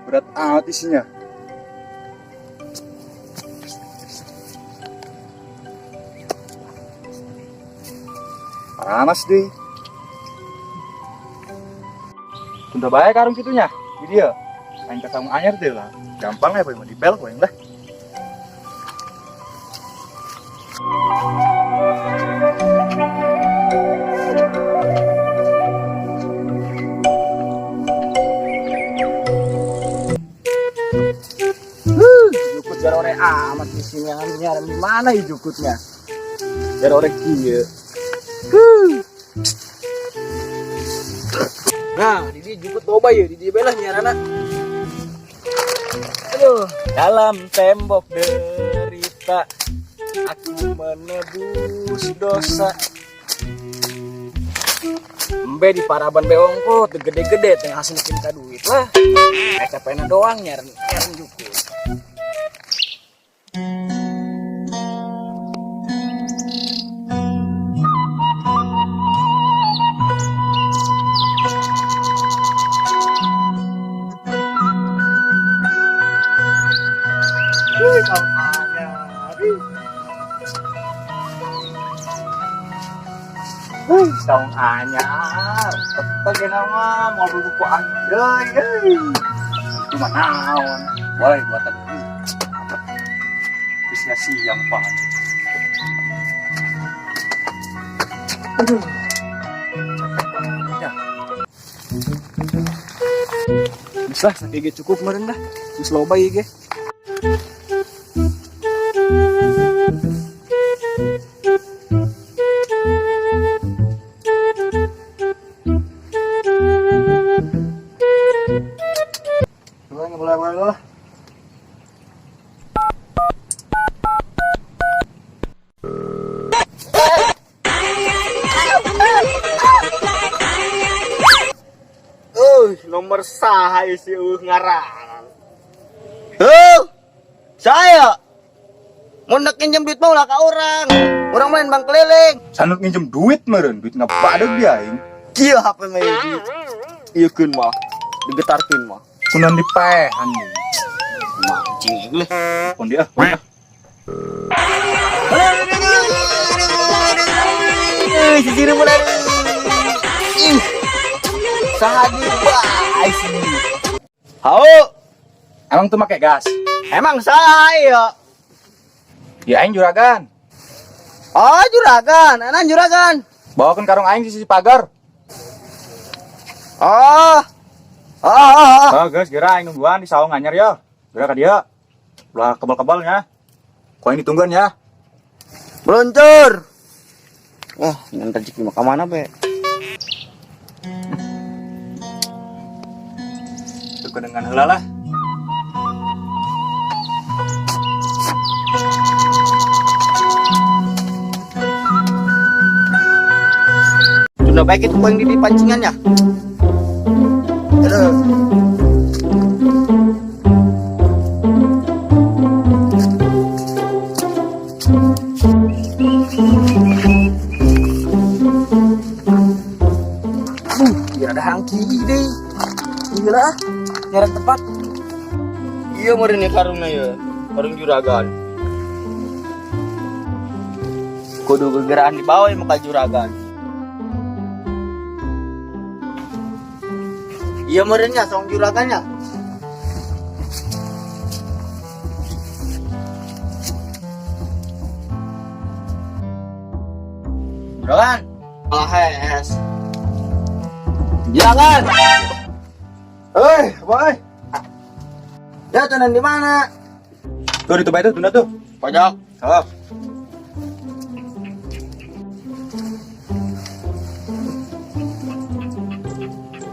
Berat amat isinya. Panas deh. Tunda bae karung kitunya. Ini dia. Aing ka saung anyar deh lah. Gampang ya, mau dipel ku aing lah. Jukut jarore amat isinya, nyaran di mana ya jukutnya? Jarore kieu. Nah, di dieu jukut loba ya, di dieu bae lah nyiaranna. Aduh, dalam tembok derita aku menebus dosa. Embe di paraban be ongko, teu gede-gede teu ngahasilkeun ka duit lah. Capena doang nyaran nyaran jukut. Wih, saung anyar. Wih, saung anyar. Tetep ya nama mau buku aing deui euy. Itu mah naon? Boleh buatan ieu. Sia-sia Pak. Aduh. Ya. Geus lah, sakieu ge cukup meureun dah. Geus loba ieu ge. Boleh, boleh, boleh lah. Nomor saha isi ngarang. Heuh. Saya mau nak minjem duit mau lah ke orang. Orang main bank keliling. Sanut nginjem duit meureun, duit ngapadeg dia aing. Kieu HP mah ieu duit. Ieu keun mah. Digetarkeun mah. Kunaon dipaehan deui. Mancing geuleuh. Pon dia. Ah. Sisir mulai. Ih. Saha di bae sih. Hau, Emang tuh make gas? Emang saya. Ya aing juragan. Oh, juragan, anak juragan. Bawakan karung aing di sisi pagar. Oh. Oh, oh, oh. Oh, guys, geura aing nungguan di saung anyar ya. Geura ka dieu. Ulah kebal-kebalnya. Ku aing ditungguan ya. Meluncur. Wah, ngan rezeki mah ka mana be? Tuh dengan heula lah. Sudah baik itu yang di pancingannya. Aduh. Biar ada hangki deh. Iya lah, nyaran tepat. Iya meureun ya karungna ya. Karung juragan. Kudu gegeraan di bawah ya maka juragan. Iya meureun nya song juragannya. Juragan. Alah hes. Juragan. Eh, boy. Ya tenan di mana? Tuh di tuh tunda tuh. Pojok. Oh.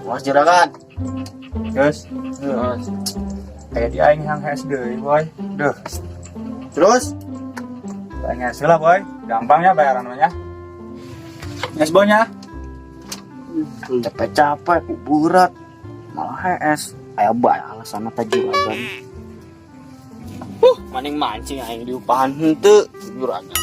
Was juragan. Geus. Kayak di aing hang hees deui, boy. Duh, Terus aing hees lah, boy. Gampang ya bayaran mah ya. Geus boy nya. Capek-capek ku burat malah hees. Aya bae alasanna teh juragan. Maning mancing aing diupahan henteu juragan.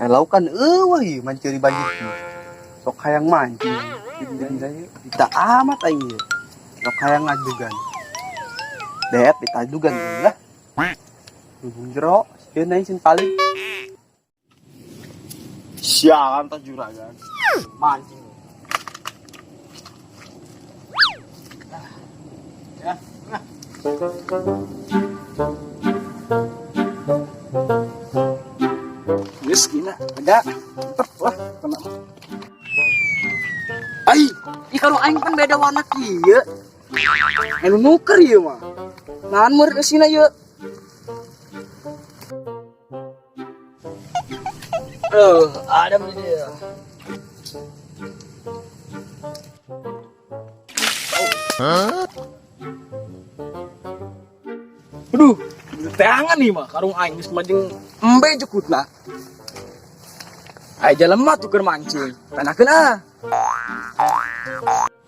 Eh, laukan eueuh ieu mancuri baju. Sok hayang mancing. Kita amat aing ieu. Sok hayang ngajugan. Deet ditajugan lah. Hubung jero, sieun aing sin paling. Sialan tah juragan. Mancing. Ya, nah. Geus gina, agak mantep lah kena mah. Ai, Ih kalau aing kan beda warna kieu. Anu nuker ieu mah. Naon meureun eusina ieu? Eh, ada beli dia. Aduh, teangan nih mah karung aing geus majeng embe jukutna. Aya jelema tuh keur mancing. Tanakeun ah.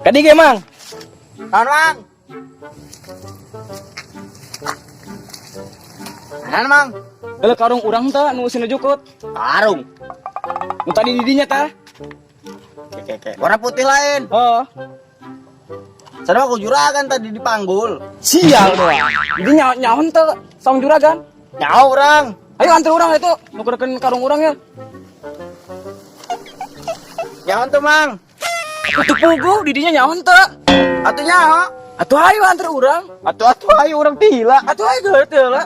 Kadi ge mang. Naon, Mang? Naon, Mang? Heula karung urang tah nu eusina jukut. Karung. Nu tadi di dinya tah. Oke, oke. Warna putih lain. Heeh. Sana aku juragan tadi dipanggul. Sial doang. Jadi nyawa nyaon teh saung juragan. Nyawa orang. Ayo antar urang itu nukerkeun karung urang ya. Nyawa tuh, Mang. Atuh puguh di dinya nyaon teh. Atuh nyawa. Atuh ayo antar urang. Atuh atuh ayo urang tila. Atuh ayo geus teh lah.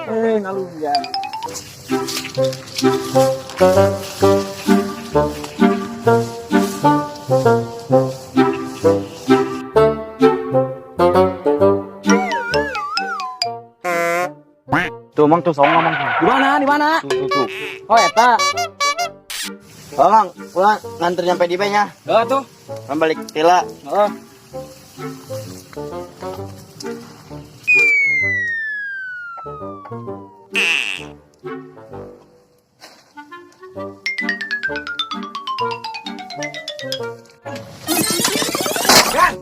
Eh ngalunggan. Tuh mang tuh saung mang. Di mana? Di mana? Tuh tuh tuh. Oh eta. Oh, Mang, pulang nganter nyampe di nya. Heeh tuh. Mang balik tila. Heeh. Kan,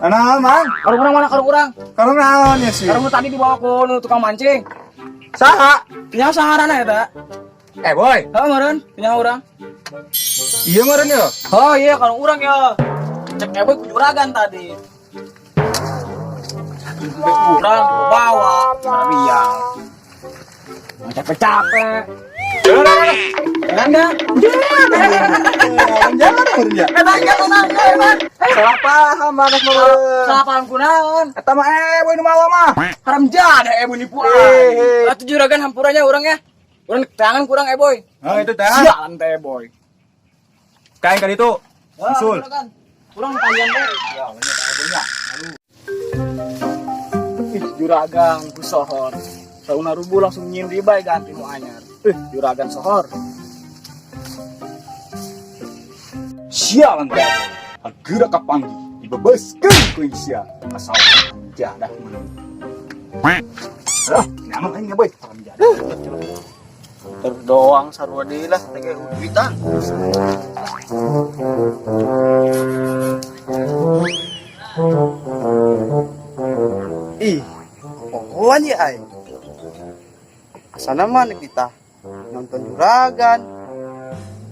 Ana mang, karung urang mana karung urang? karung naon ya sih? Karung tadi dibawa ke nu tukang mancing. Saha? Tinggal sangarana eta. Eh boy, Heeh meureun, tinggal urang. iya meureun ya. Oh iya karung urang ya. Cek eboy ku juragan tadi. Sampai urang dibawa, riang. Capek-capek. Jangan enggak? Jangan jangan meureun ya. Eh, tangga, tangga, tangga. Salah paham banget meureun. Salah paham kunaon. Eta mah eh boy nu mawa mah. Haram jadah eboy nipu Eh, aing. Atuh juragan hampurannya urang ya. Urang tangan kurang eboy. Oh itu teh. Sialan teh boy. Kain ka ditu. Usul. Kurang panjang teh. Ya, bener eboynya. Ih, juragan ku sohor. Sauna rubuh langsung nyindri bae ganti nu anyar. Ih, juragan sohor. Sialan teh. Geura kapanggih dibebeskeun ku sia. Asal jadah meureun. Ah, nyaman aing boy. Haram jadah. Ter doang sarua deui lah teh duitan. Ih, pokoan ya aing. Asana mana kita nonton juragan.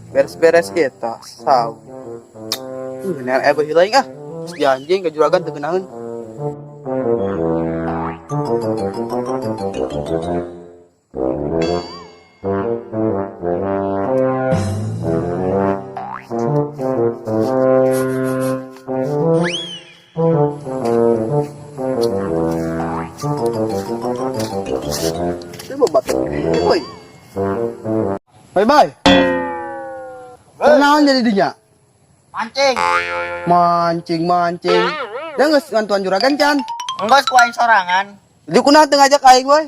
Beres-beres eta saw. Bener eh heula aing ah. Terus di anjing ke juragan teu geunaheun. Bye bye. Kunaon jadi dinya? Mancing. Mancing mancing. Da geus ngantuan juragan can. Enggak ku aing sorangan. Jadi kunaon teu ngajak aing boy?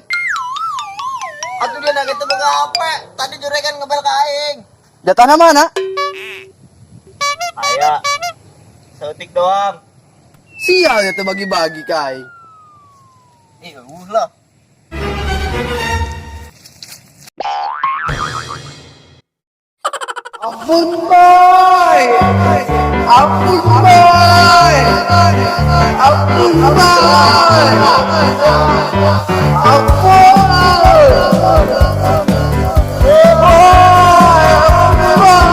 Atuh dia nak gitu boga HP. Tadi juragan ngebel ka aing. Jatahna mana? Aya. Seutik doang. Sial ya teu bagi-bagi ka aing. Ih, lah. Ampun boy. Ampun boy. Ampun boy. Ampun. Boy, ampun boy.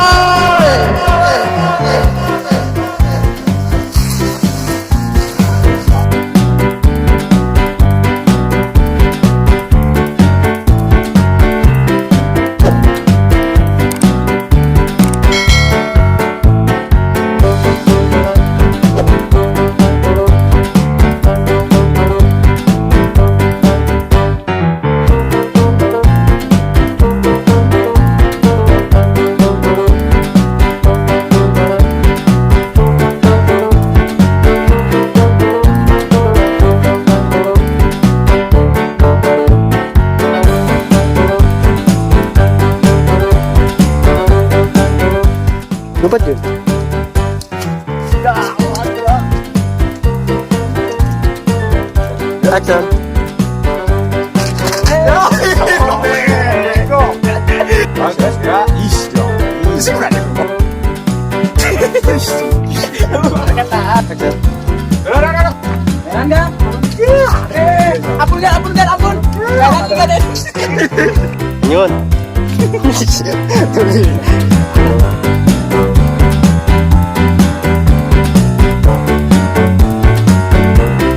Lupa cuy. Action. Bagus ya. Action. Merah enggak? Ampun enggak, ampun enggak, ampun. Merah enggak deh. Nyun. Tuh.